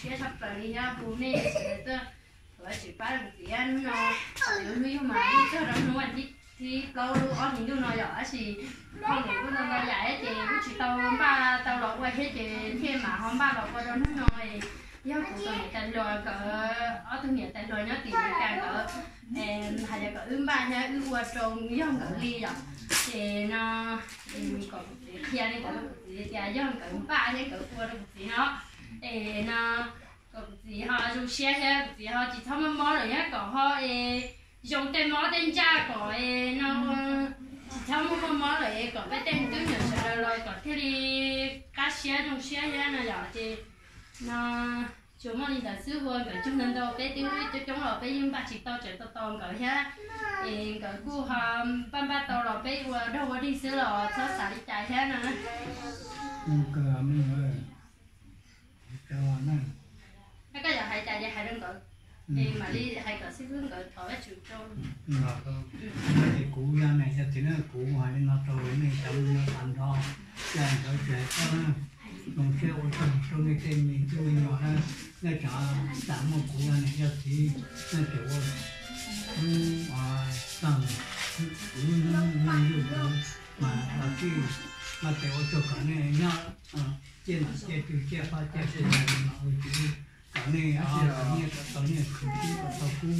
siab tshaj plaws li thiab hu nej sawv daws tuaj thov Vajtswv pab rau kuv txiv hnub no. Hnub yug mas yeej txog rau hnub vas thib plaub lub ob hlis ntuj no yom, tab sis hauj lwm kuj ntau ntau yam thiab ces kuj tsis tau npaj tau los ua thiab ces thiaj mam ho npaj los ua rau hnub no. Yog kuv tus niam tais hluas nkawd, ob tug niam tais hluas nyob tim Meskas nkawd hais tias kom wb npaj thiab wb ua rau yog nkawd li yom. Ces no kom kuv txiv qhia li ntawd rau kuv txiv tias yog nkawd npaj thiab nkawd ua rau kuv txiv no. Es no kom kuv txiv ho zoo siab thiab kuv txiv ho tsis txhob muaj mob lawm thiab kom ho es zoo tej mob tej ntsaj kom es no tsis txhob muaj mob mob lawm es kom peb tej me tub me nyuam sawv daws los kom thiaj li qab siab zoo siab thiab no yom. Ces no tsuas muaj li ntawd xwb, ua nkawd coob ntau ntau, peb twb coob coob los peb yeej npaj tsis tau, tseem tau tos nkawd thiab. Es nkawd kuj ho npaj npaj tau los peb ua dog ua dig xwb los txhob xav li cas thiab no. Koj yuav hais cas ces hais rau nkawd, es mam li hais kom xib fwb nkawd thov Vajtswv rau. Ces kuv yog niam yog txiv na, kuv hais li no rau nej cov me nyuam tag nrho, yog nkawd tsis hais koj na, zoo siab ua tsaug rau nej tej me tub me nyuam na, nej cov tam muaj kuv yog niam yog txiv, nej tseem ua hnub tag kuv hnub yug kuv mas los tij, mas tes ua tsaug kom nej nyob ciaj nam ciaj twg ciaj qab ciaj twg mas ua tsis kom nej nyiaj kom tau nyiaj, khwv tib kom tau kub,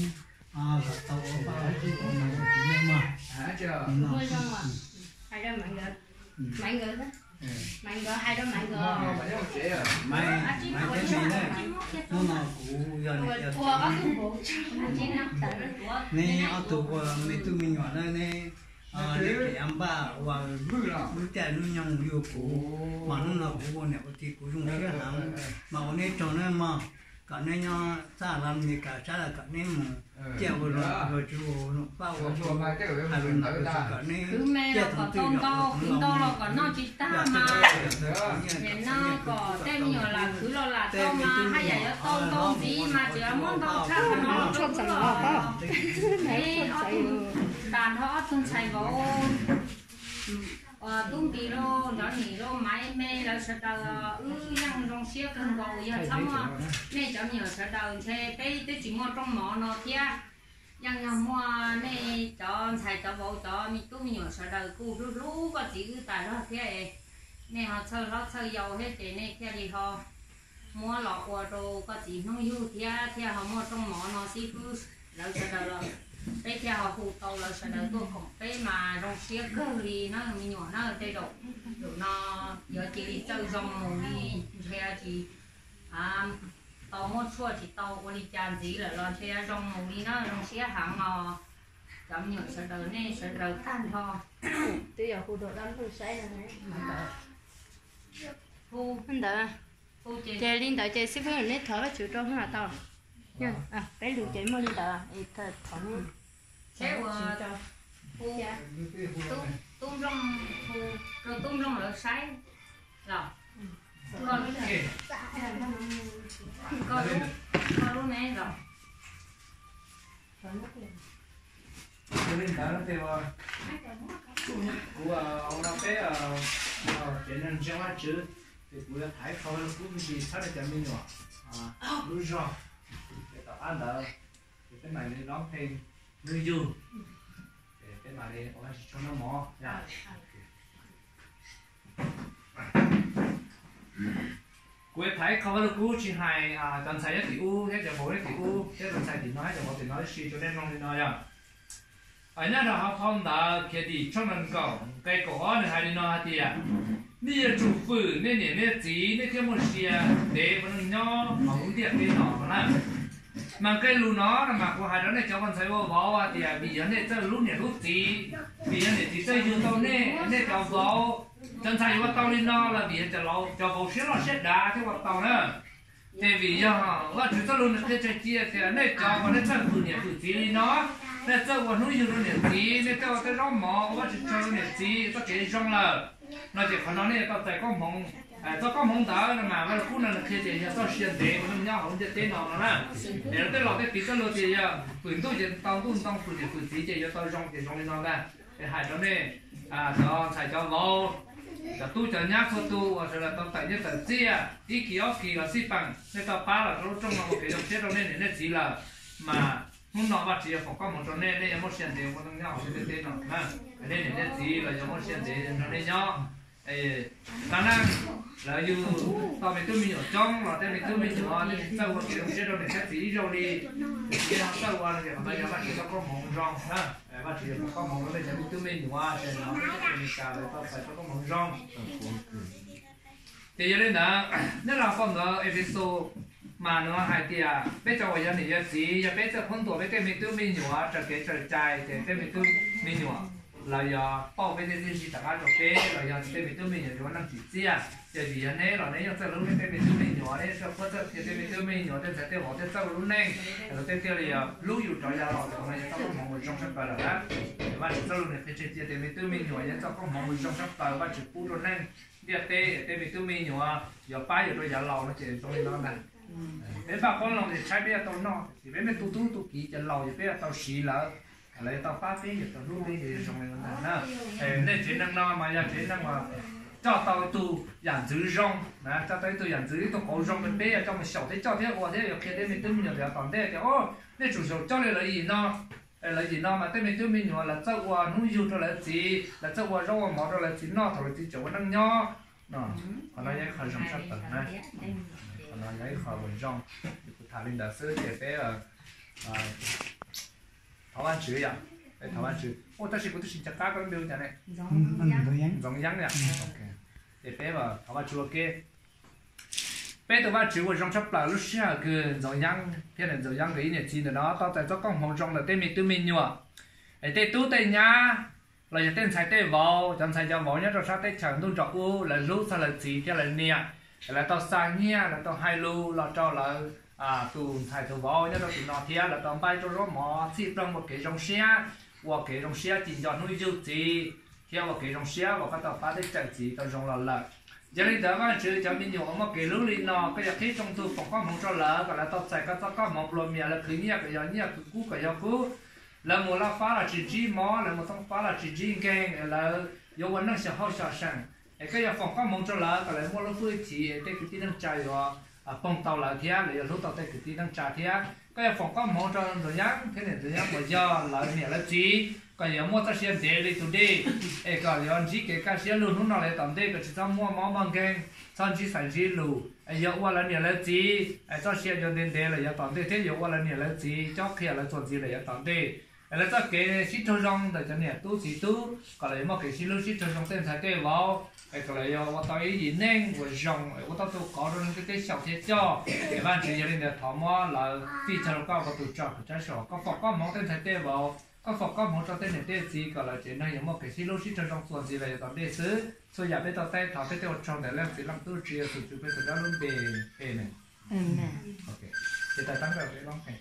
kom tau ua paj ua tsuv kom ua tsis yeej mog. Maiv nkawd, Maiv nkawd hais rau Maiv nkawd. Maiv, Maiv thiab Me na, hnub no kuv yog niam yog txiv, neb ob tug ua me tub me nyuam na, neb, neb tseem yuav npaj ua lub caij lub nyoog yug kuv, mas hnub no kuv ua niam ua txiv kuv zoo siab heev, mas ua neb tsaug na mog, kom neb nyob txaj los Meskas sab los kom neb mus ciaj ua luag, luag tsuv ua luag paj ua tsuv, hais lus ntawd kom neb ciaj tau twj ywm, khwv ntau los kom noj tsis tag mas, nim no kom tej me nyuam lam khwv los lam tau mas haj yam yuav tau ntau ntxiv mas tseem muab ntau tshaj no. Neb ob tug, tag nrho ob tug ntxhais vauv, tub Npis los Nrov Nim los Maiv Me lawv sawv daws wb yeej zoo siab kawg nkaus, yog txhob muaj nej cov me nyuam sawv daws ntshe peb twb tsis muaj rooj mov no thiab. Yeej yog muaj nej cov ntxhais cov vauv cov me tub me nyuam sawv daws kuj hlub hlub koj txiv wb tas zog thiab es, nej ho txhawj hlob txhawj yau thiab ces nej thiaj li ho muab los ua rau koj txiv hnub yug thiab thiaj ho muaj rooj mov no xib fwb lawv sawv daws los, peb thiaj ho hu tau lawv sawv daws tuaj koom peb mas zoo siab kawg li na me nyuam na. Tej zaum zaum no yuav cia li txawj zoo mus li, ntshe tsis tau muaj tshuaj tsis tau ua li cas ntxiv lawm los ntshe zoo mus li na, zoo siab heev os. Cov me nyuam sawv daws nej sawv daws tag nrho. Twb yog hu rau dab laug saib no. Hu ntawd, ces li ntawd ces xib fwb neb thov Vajtswv rau hnub no tau. Peb lus ces muaj li ntawd, thov neb. Seb ua, hu, tub nplooj, hu rau tub nplooj lawv saib los. Koj lub, koj lub ne los. Li ntawd ces kuv ua no peb tsev neeg ntseeg Vajtswv, ces kuv yuav thaiv qho lub kub me ntsis txhawb rau cov me nyuam lub zog, ces tom qab ntawd ces peb mam li lob pheej hnub yug, ces peb mam li ua tsis tshua noj mov. Kuv yuav thaiv qho lub kub tsis hais cov ntxhais nyob tim ub thiab cov vauv nyob tim ub thiab cov ntxhais tim no thiab cov vauv tim no tib si rau nej mloog li no yog. Nyob rau hauv phau ntawv Khiav Dim tshooj nees nkaum nqe kaum ob nws hais li no hais tias, nej yuav tsum fwm nej niam nej txiv, nej thiaj muaj sia ntev ua neej nyob hauv lub ntiaj teb no no na. Mas nqe lus no no mas kuv hais rau nej cov ua ntxhais ua vauv hais tias vim yog nej txawj hlub niam hlub txiv, vim yog niam txiv txawj yug tau nej, nej cov vauv, cov ntxhais yuav ua tau li no los vim yog cov vauv siab loj siab dav thiaj ua tau na. Ces vim yog Vajtswv txoj lus nws qhia tseeb tiag tias nej cov uas nej txawj fwm niam fwm txiv li no, nej txawj ua hnub yug rau niam txiv, nej txawj ua tej zaub mov ua Vajtswv tsaug rau niam txiv, txoj kev zoo lawm no ces qhov no nej yuav tau txais koob hmoov. Txoj koob hmoov ntawd no mas Vaj Lug Kub no nws qhia tias yog txoj sia ntev uas nej nyob hauv ntiaj teb no no na. Es tej laus tej txiv txoj lus tias yog fwm ntuj ces tau ntuj ntoo, fwm niam fwm txiv ces yuav tau zoo ces zoo li no ntag. Es hais rau nej cov ntxhais cov vauv, Cov tub cov nyab txhua tus uas sawv daws tau tawm nyiaj tawm txiaj ib kis ob kis los xij peem, nej tau pab los rau lub rooj no ua kev zoo siab rau nej niam nej txiv lawm, mas hnub no Vajtswv yuav foom koob hmoov rau nej, nej yuav muaj sia ntev ua neej nyob hauv lub ntiaj teb no na. Nej niam nej txiv los yuav muaj sia ntev nrog nej nyob. Tag neej lawv yug tau me tub me nyuam coob los tej me tub me nyuam tej tsis txawj ua kev zoo siab rau niam thiab txiv ib zaug li, ces tsis txawj ua no ces qhov no yog Vajtswv txoj koob hmoov zoo na. Vajtswv yuav foom koob hmoov rau nej cov me tub me nyuam, ces no peb cov Amelikas lawv tau txais txoj koob hmoov zoo. Ces yog li ntawd, nyob rau phau ntawv Efexus mas nws hais tias peb cov uas yog niam yog txiv, yog peb txawj qhuab ntuas peb tej me tub me nyuam raws kev raws cai, ces tej me tub me nyuam lawv yuav pauj peb tej txiaj ntsig rov qab rau peb, los yog tej me tub me nyuam yuav ua neej tsim txiaj. Ces vim yog neb los neb yeej txawj hlub neb tej me tub me nyuam, neb yeej txawj qhuab txawj qhia tej me tub me nyuam, tej ntxhais tej vauv thiaj txawj ua lub neej, lawv thiaj li hlub yus rov yav laus. Qhov no yog txoj koob hmoov uas zoo tshaj plaws lawm na. Vajtswv txoj lus niam qhia tseg cia tias me tub me nyuam yog txoj koob hmoov uas zoo tshaj plaws Vajtswv pub rau neeg ntiaj teb, tej me tub me nyuam yuav pab yus rau yav laus no ces zoo li no ntag. Peb npaj qoob loo ces tshaib peb yuav tau noj, tiam sis peb me tus tub tus kiv cov laus ces peb yuav tau siv lawv, lawv yuav tau pab peb, yuav tau hlub peb, ces zoo li no ntag na. Nej tsev neeg no mas yog tsev neeg uas coj tau ib tug yam ntxwv zoo, coj tau ib tug yam ntxwv, ib tug qauv zoo, peb yuav coj mus xyaum thiab coj thiab ua thiab yuav qhia tej me tub me nyuam yav tom ntej tias, o, nej tsum xyaum coj li lawv yim no. Lawv yim no mas tej me tub me nyuam lawv txawj ua hnub yug rau lawv txiv, lawv txawj ua zaub ua mov rau lawv txiv noj thaum lawv txiv tseem ua neej nyob. Qhov no yog ib qho zoo tshaj plaws na. Qhov no yog ib qho uas zoo. Kuv tham li ntawd xwb ces peb thov Vajtswv yom. Peb thov Vajtswv. Ua tab sis kuv twb tsis nco qab koj lub npe ua cas ne? Ntxoov Yeeb yom. Ces peb thov Vajtswv ua ke. Peb tus Vajtswv uas zoo tshaj plaws, lub sij hawm kws Ntxoov Yeeb thiab niam Ntxoov Yeeb nkawd ib niam txiv ntawm no tau txais txoj koob hmoov zoo ntawm tej me tub me nyuam, es tej tub tej nyab los yog tej ntxhais tej vauv, cov ntxhais cov vauv nyob rau sab teb chaws ntuj nrog ub, lawv hlub txog lawv txiv thiab lawv niam, es lawv tau xa nyiaj, lawv tau hais lus los rau lawv tus ntxhais tus vauv nyob rau tim no thiab lawv tau npaj rau zaub mov txhij ploog ua kev zoo siab, ua kev zoo siab cim nco hnub yug txiv, thiab ua kev zoo siab uas koj tau pab tej cawm txiv tau zoo los lawm. Yog li ntawd Vajtswv, cov me nyuam uas muaj kev hlub li no koj yuav qhib rooj ntug foom koob hmoov rau lawv kom lawv tau txais koj txoj koob hmoov nplua mias, lawv khwv nyiaj kom yog nyiaj, khwv kub kom yog kub, lawv mus laj fab los tsis ntsib mob, lawv mus tooj fab los tsis ntsib nkeeg, lawv yuav ua neej xyaum hauj xyaum seem. Es koj yuav foom koob hmoov rau lawv kom lawv muaj lub hwj chim es tej kwv tij neej tsa yuav poob tau lawv thiab lawv yuav hlub tau tej kwv tij neej tsa thiab. Koj yuav foom koob hmoov rau Ntxoov Yeeb thiab niam Ntxoov Yeeb uas yog lawv niam lawv txiv, kom yuav muaj txoj sia ntev li tus dej, es kom yuav ntsib kev kaj siab lug hnub no los yav tom ntej, kom tsis txhob muaj mob muaj nkeeg, txhob ntsib xaiv ntsib lus, es yuav ua lawv niam lawv txiv es txoj sia yuav ntev ntev los yav tom ntej thiab yuav ua lawv niam lawv txiv cob qhia lawv txuas ntxiv los yav tom ntej. Es lawv txoj kev sib raug zoo ntawm cov niam tub txiv tub kom lawv yuav muaj kev sib hlub sib raug zoo tej ntxhais tej vauv, es kom lawv yuav ua tau ib yim neeg uas zoo, es ua tau tus qauv rau neeg tej teb xyaum thiab coj. Es Vajtswv, yog li ntawd thov muab lawv fij tag rau koj ua tus tsom kwm tsab suam, koj foom koob hmoov tej ntxhais tej vauv, koj foom koob hmoov rau tej niam tej txiv kom lawv tsev neeg yuav muaj kev sib hlub sib raug zoo txuas ntxiv los yav tom ntej xwb. Txhua yam peb tau teb thov peb thiaj ua tsaug ntawm Leej Txiv Leej Tub Tswv Yexus Khetos lub npe, amees. Ces taws tab peb loob pem.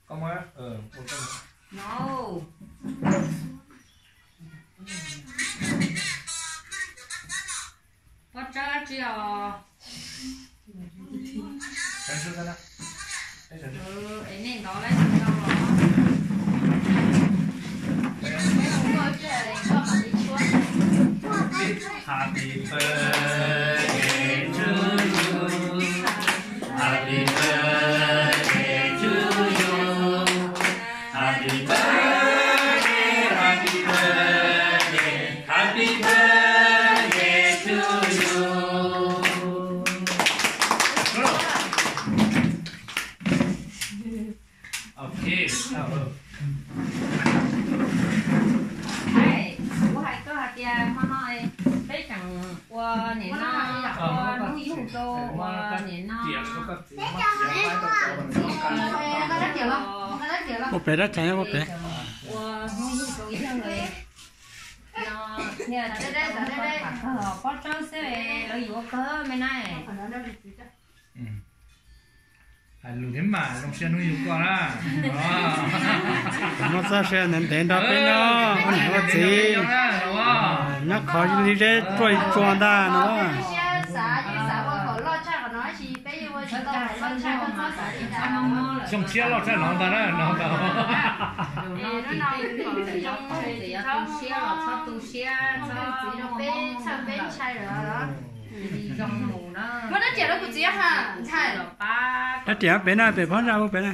Koj muab, ua koj muab. Pob tsawb dab tsi os? Es nej ntov lawm tsis tau los? Happy birthday to you. Happy birthday to you. Happy birthday, happy birthday, happy birthday to you. Ok. Kuv hais koj hais tias hmo no peb tseem ua niam no, ua hnub yug rau ua niam no. Ua pem dab tsi ua pem. Ua hnub yug rau ib leeg li. No, niam, pob tsawb xwb lawv yuav kawg me na. Hais lus thiab mas zoo siab hnub yug koj na. Muaj txoj sia ntev ntev nrog peb nyob, ua niam ua txiv. Nyob qhov li zeb ruaj tsuag ntag no. Xyoo tshiab loj tshaj no ntag na, no ntag. Muab rab riam rau kuv txiv ha. Rab riam pem na, pem phab ntsa pem na.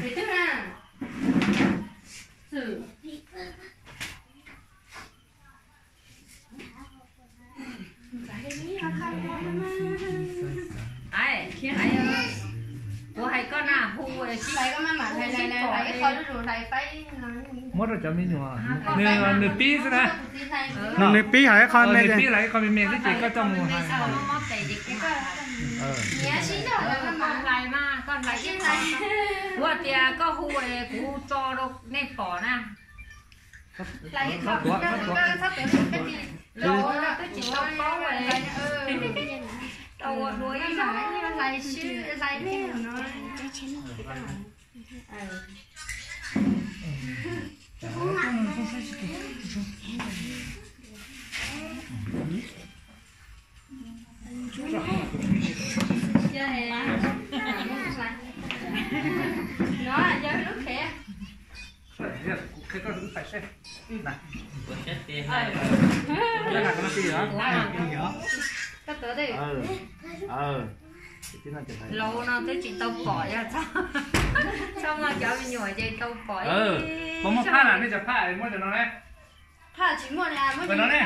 Kuv hais koj na, hu muab rau cov me nyuam, nws pib xwb na. Nws pib hais ib qho me, nws pib hais ib qho me me xwb ces koj coj mus hais. Kuv tias koj hu kuv tso rau nej pom na. Los twb tsis tau paub, tau ua dua ib zaug. Laus no twb tsis tau pom, yog txhob muaj cov me nyuam ces tau pom. Muab phaj na, nej cov phaj muab cov no ne. Phaj tsis muaj, muab cov no ne.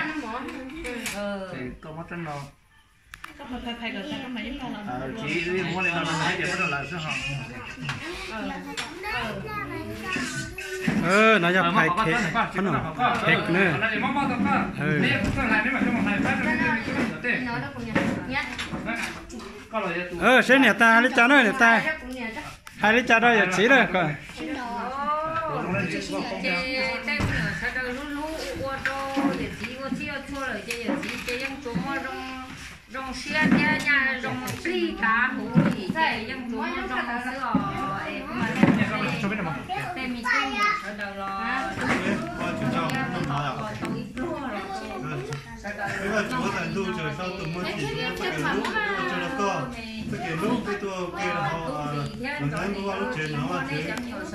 Koj muab rab no. Tsis muab li no, muab rau lawv xwb ho. No yog phaj khek, phaj no, khek na. Seb niam tais hais li cas na, niam tais hais li cas rau yawm txiv na. Ces tej me nyuam sawv daws hlub hlub ua rau yawm txiv ua txhij ua txhua lawm ces yawm txiv ces yeej tsuas muaj zoo siab thiab nyaj zoo plig tav huv li ces yeej tsuas muaj zoo xwb os. Es tej me tub me nyuam sawv daws los tau ib pluag los Peb Vajtswv tais ntuj tsaws sau tus muag tim tus muag txoj kev hlub, txoj kev hlub peb tuaj ua ke rau hauv lub tsev no, Vajtswv,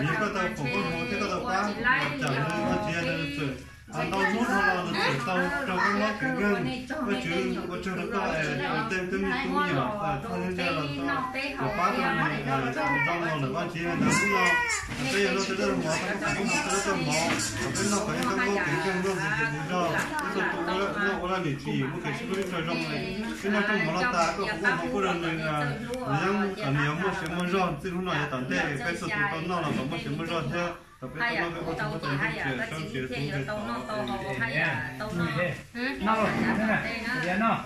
yog koj tau foom koob hmoov thiab koj tau pab, tsam nws Vajtswv yog nws txawm ntau hnub dhau los nws txawm tau raug koob hmoov kev nkeeg. Vajtswv, ua tsaug rau koj es tej me tub me nyuam txog hnub ntawd los tau pab tau nws ntau los lawm, Vajtswv, ntawm hnub no peb yog noj tej zaub mov, tau foom koob hmoov tej zaub mov, kom peb noj kom ib koob hmoov kev nkeeg noj ntxiv ntxiv zog, peb txhua tus noj ua dab lim tsis muaj kev sib hlub ib tsoom zoo. Peb noj rooj mov no tas koj foom koob hmoov pub rau nws, nws yeej kom nws yuav muaj sia muaj zog, txij hnub no yav tom ntej peb txhua tus tau noj los kom muaj sia muaj zog thiab kom peb tau noj peb ua txhua txhua tus sawv tsev tu nqi tau no. Noj, noj.